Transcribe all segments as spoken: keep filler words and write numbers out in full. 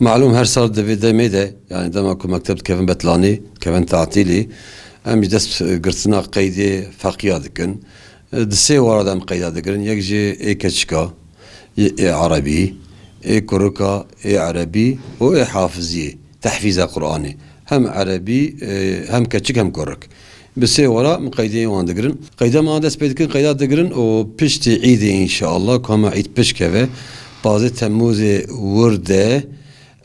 Malûm her sal di vê demê de, yani dema ku mekteb dikevin betlanî, dikevin tatîlî, em jî dest girtina qeydê feqiya dikin. Di sê wara de em qeyda digirin, yek jî ê keçika, ê, ê erebî, ê kurika, ê erebî û ê hafiziyê, tehfîza Qur'anê. Hem erebî, e, hem keçik hem kurik. Bi sê wara em qeydê wan digirin. Qeyda me dest pê dikin, qeyda digirin û piştî îdê înşeallah, ku hema îd pişt keve, pazdeh Temmûzê wir de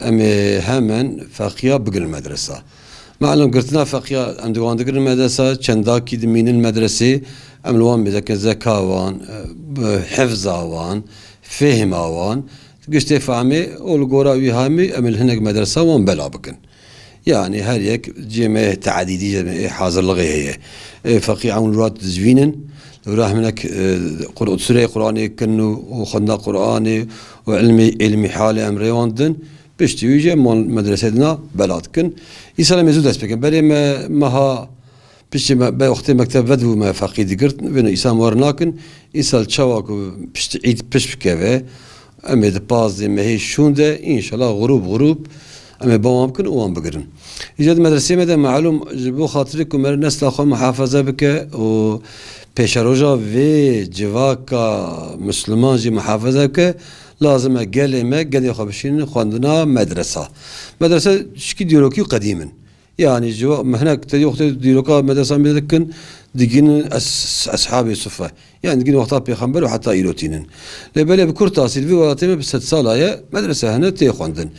em ê hemen feqiya bigirin medresa. Malûm girtina feqiya em di wan digirin medresa, çendakî dimînin medresê, em li wan mêzekin zeka wan, e, bi hifza wan, fêhma wan, giştê fehmê û li gora wî hemî em ê li hinek medresa wan bela bikin. Yani her yek cihê me te'dîdî, cihê me hazirlixê heye. Ê feqî ewn li wira dizvînin, li wira hinek, e, Qur-, sureyê Qur'anê kin û, û xwendina Qur'anê û ilmî, ilmî halê em rê wan din. Piştî wî jî em wan medresê dina bela dikin. Îsal em ê zû dest pê kin. Berê me meha piştî me, be wextê mekteb vedibû me feqî digirt. Vêno îsal em wer nakin. Îsal çawa ku piştî îd pişt bikeve, em ê di pazdeh mehê şûn de, înşallah, xurûb xurûb em ê ba wan bikin û wan bigirin. Îca di medresê me de malûm ji bo xatirê ku me nesla xwe muhafaza bike û pêşeroja vê civaka Misliman jî muhafaza bike, lazim e gelê me gedê xwe bişînin xwendina medresa. Medrese şikî dîrokî û qedîm in. Yani ji wa-, me hinek te wextê dîroka medresa me dikin, digînin es-, eshabê sufe. Yani digînin wexta pêxember û heta îro tînin. Lê belê bi kurtasî li vî welatê me bi sed sala ye, medrese hene tê xwendin.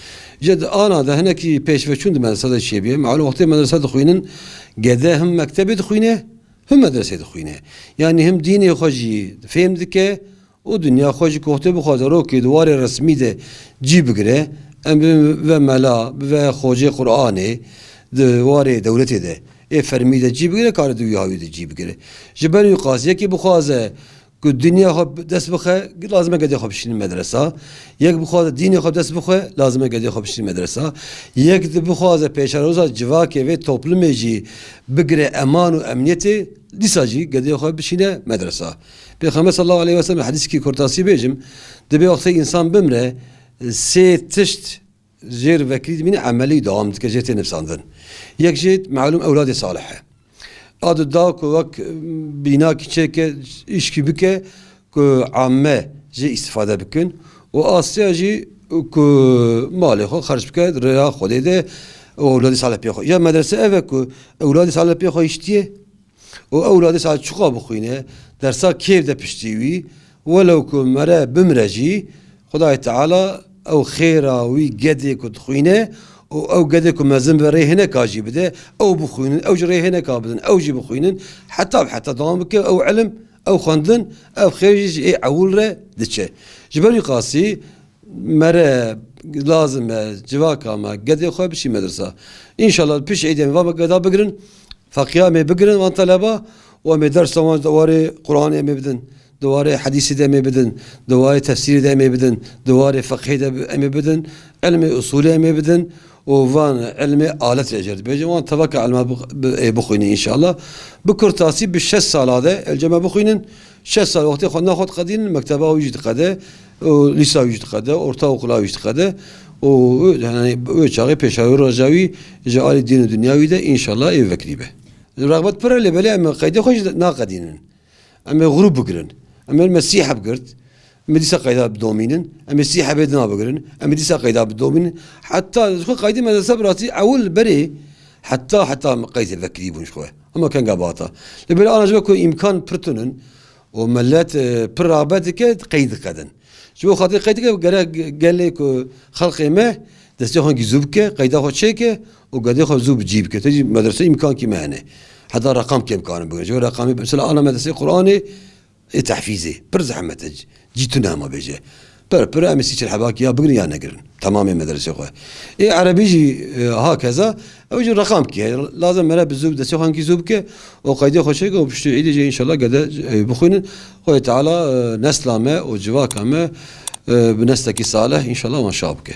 Ji di ana de hinekî pêşveçûn di medresa de çêbûye. Malûm wextê medresa dixwînin, gede him mektebê dixwîne, him medresê dixwîne. Yani him dînê xwe jî fêm dike, û dinya xwe jî ku wextê bixwaze rokê di warê resmî de cî bigire, em bibe mela, bibe xocê Qur'anê di warê dewletê de, ê fermî de cî bigire, kare di wî hawî de cî bigire. Ji ber wî qasî yekê bixwaze ku dinya xwe dest bixe, lazim e gedê xwe bişînin medresa. Yek bixwaze dînê xwe dest bixe, lazim e gedê xwe bişînin medresa. Yek di bixwaze pêşeroja civakê vê toplumê jî bigire eman û emniyetê, dîsa jî gedê xwe bişîne medresa. Pêxember sallallahu aleyhi ve sellem, hedîskî kurtasî bêjim, dibê wextê însan bimre, sê tişt jêr vekirî dimîne, emelî dewam dike, jê tê nivsandin. Yek jê malûm ewladê salih e. A di da ku wek bînakî çêke, îşkî bike ku amme jê îstifade bikin û a sêya jî ku malê xwe xerc bike rêya Xwedê de û ewladê salih pê xwe. Ya medrese ev e ku ewladê salih pê xwe hiştiye, û ewladê saet çiqa bixwîne, dersa kêf de piştî wî, welew ku mere bimre jî, Xwedayê Teala ew xêra wî gedê ku dixwîne û ew gedê ku mezin be rê hineka jî bide, ew bixwînin, ew jî rê hineka bidin, ew jî bixwînin, heta bi heta dewam bike, ew ilim, ew xwendin, ev xêr jî ji ê ewil re diçe. Ji ber wî qasî, mere lazim e civaka me gedê xwe bişî medresa. Înşallah pişt êdê em va geda bigirin. Feqiya em ê bigirin van teleba û em ê dersa wan di warê Qur'anê em ê bidin, di warê hedîsê de em ê bidin, di warê tefsîrê de em ê bidin, di warê feqhê de em ê bidin, ilmê usulê em ê bidin û van ilmê alet jê dibêjin. Wan tevaka ilma bi, bi, ê bixwînin înşallah. Bi kurtasî bi şeş sala de elcem e bixwînin. Şeş sal wextê xwendina xwe diqedînin, mekteba wî jî diqede û lîsa wî jî diqede, ortaokula wî jî diqede û, yani, wê çaxê pêşawî roja wî ji alî dîn û dinya wî de înşallah ê vekirî be. Rexbet pir e, lê belê em qeydê xwe jî naqedînin. Em ê xurûb bigirin. Em ê me sî heb girt. Em ê dîsa qeyda bidomînin. Em ê sî hebê dina bigirin. Em ê dîsa qeyda bidomînin. Heta ji xwe qeydê medrese bi rastî ewil berê heta, heta em qeydê vekirî bûn ji xwe. Ama kenga bata. Lê belê ana ji ber ku îmkan pir tun in û millet, e, pir rexbet dike, qeyd diqedin. Ji bo xatirê qeyd dike, gerek gelê ku xelqê me destê xwe zû bike, qeyda xwe çêke û gedê xwe zû bi cî bike. Te jî medrese îmkankî me hene. Heta reqam kêm karin bigirin. Ji bo reqamê, mesela ana medresê Qur'anê ê tehfîzê. Pir zehmet e. Cî tune hema bêje. Pir, pir em ê sî çil hebakî ya bigirin ya negirin. Temamê medresê xwe. Ê erebî jî, e, hakeza. Ew jî reqamkî ye. Lazim mere bi zû, destê xwe hinkî zû bike û qeydê xwe çêke û piştî îdê jî înşallah gede, e, bixwînin. Xwedê Teala, e, nesla me û civaka me, e, bi neslekî salih înşallah wan şa bike.